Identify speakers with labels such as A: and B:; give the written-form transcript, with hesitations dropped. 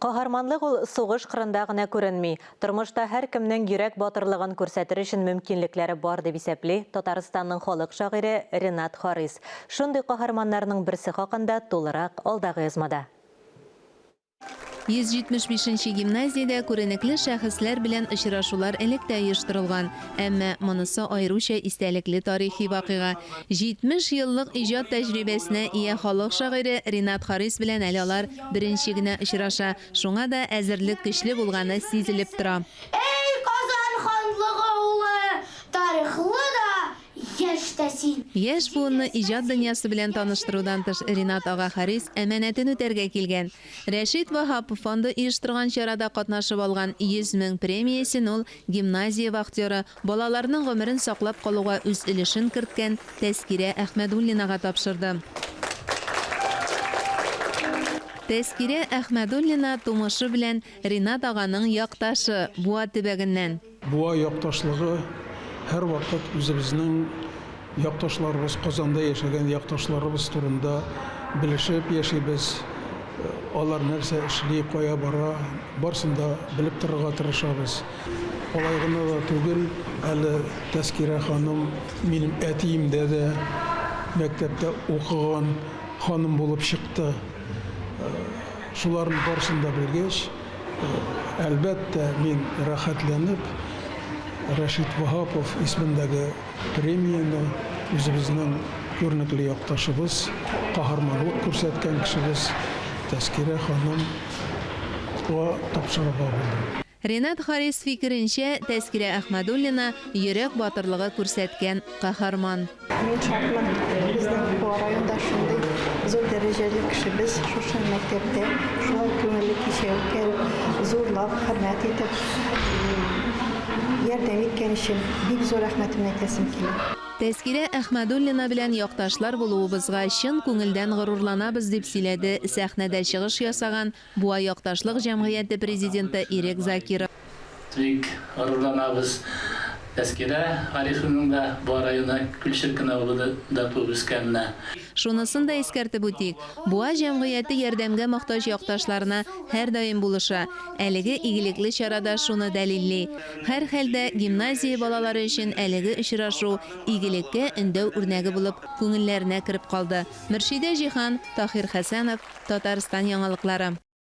A: Каһарманлык ул сугыш кырында гына күренми. Тормышта һәркемнең йөрәк батырлыгын күрсәтер өчен мөмкинлекләре бар, дип исәпли Татарстанның халык шагыйре Ренат Харис. Шундый каһарманнарның берсе хакында тулырак алдагы язмада.
B: 175 нче гимназиядә күренекле шәхесләр белән очрашулар элек тә оештырылган. Әмма монысы аеруча истәлекле тарихи вакыйга. 70 еллык иҗат тәҗрибәсенә ия халык шагыйре Ренат Харис белән әле алар беренче генә очраша, шуңа да әзерлек көчле булганы сизелеп тора.
C: Эй, Казан ханлыгы улы, тарихлы да, яшь тә син!
B: Яшь буынны иҗат дөньясы белән таныштырудан тыш Ренат ага Харис әманәтен үтәргә килгән. Рәшит Ваһапов фонды оештырган чарада катнашып алган 100 мең премиясен ул гимназия вахтеры, балаларның гомерен саклап калуга үз өлешен керткән Тәскирә Әхмәдуллинага тапшырды. Тәскирә Әхмәдуллина тумышы белән Ренат аганың якташы, Буа төбәгеннән.
D: Буа якташлыгы һәрвакыт үзебезнең якташларыбыз, Казанда яшәгән якташларыбыз турында белешеп яшибез. Алар нәрсә эшли, кая бара, барысын да белеп торырга тырышабыз. Алай гына да түгел, әле Тәскирә ханым минем әтиемдә дә мәктәптә укыган ханым булып чыкты. Шуларның барысын да белгәч, әлбәттә, мин рәхәтләнеп Рәшит Ваһапов исемендәге премияне үзебезнең күренекле якташыбыз, каһарманлык күрсәткән кешебез Тәскирә ханымга тапшырырга булдым.
B: Ренат Харис фикеренчә, Тәскирә Әхмәдуллина, йөрәк батырлыгы күрсәткән каһарман.
E: Мин шатмын, безнең Буа районында шундый зур дәрәҗәле кешебез шушы мәктәптә шулай күңелле кичә үткәреп, зурлап, хөрмәт итеп, ярдәм иткән өчен бик зур рәхмәтемне әйтәсем килә.
B: Тәскирә Әхмәдуллина белән якташлар булуыбызга чын күңелдән горурланабыз, дип сөйләде сәхнәдә чыгыш ясаган Буа якташлык җәмгыяте президенты Ирек Закиров.
F: Бик горурланабыз Тәскирә Гарифованың да Буа районы Күл Черкен авылында туып үскәненә.
B: Шунысын да искәртеп үтик, Буа җәмгыяте ярдәмгә мохтаҗ якташларына һәрдаим булыша. Әлеге игелекле чара да шуны дәлилли. Һәрхәлдә, гимназия балалары өчен әлеге очрашу игелеккә өндәү үрнәге булып күңелләренә кереп калды. Мөршидә Җиһан, Таһир Хәсәнов, Татарстан яңалыклары.